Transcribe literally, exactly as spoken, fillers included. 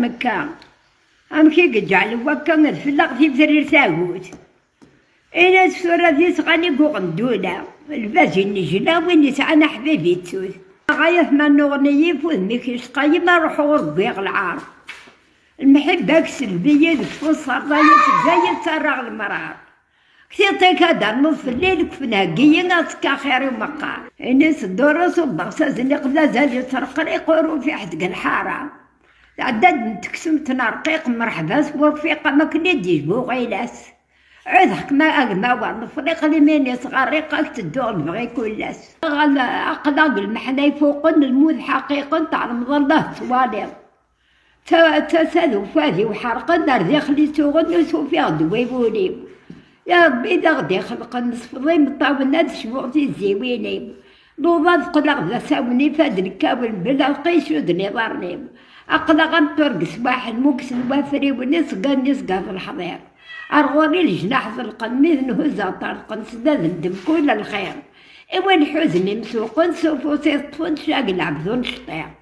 Mekka. Amek i yeǧɛel wakka ad fell-aɣ tifrir tagut? Ini-as tura di tɣani n uɣendula, lbaz innejla win yesɛan aḥbib ittut. Ɣayat ma nnuɣen-iyi f udem-ik yecqa-yi ma ruḥeɣ ur wwiɣ lɛar. Lmḥibba-k selbi-yi deg tfunṣert-a-yi tebda-yi ttarraɣ lemrar. Tiṭ-ik ad d-ternuḍ fell-i lekfen heggi-yi ad tekka xir-iw meqqar. Ini-as ddurus ubbeɣ s azniq d azal yettreqriq ur ufiḥ deg lḥara. Tɛedda-d n teksemt n rqiq mreḥba s wurfiq am akken i d-yejbu ɣilas. Ɛudeɣ-k ma agmawan nefriq limin-is ɣerriq ad k-tedduɣ lebɣi kul ass. Aql-aɣ deg lmeḥna ifuqen lmut ḥaqiqen tɛelmeḍ Allah tettwaliḍ. Ta d tasa d ufad-iw ḥerqen ar daxel isuɣen ur s-ufiɣ ddwa i wul-iw. Ya Rebbi d aɣ-d-ixelqen nesfeḍ imeṭṭawen ad cbuɣ tizziwin-iw. Luḍa teqqleɣ d asawen ifad lkawen bla lqis uden iḍarren-iw. Aql-aɣ am turges waḥed muksen wafriwen iṣeggan isgaḍ leḥḍir. Ar ɣur-i leǧnaḥ ḍelqen mi ten-huzzeɣ ṭerqen sdad n ddem kul lxir. I win ḥuzen imsuqen s ufus iṭṭfen cag lɛebd ur necṭiq.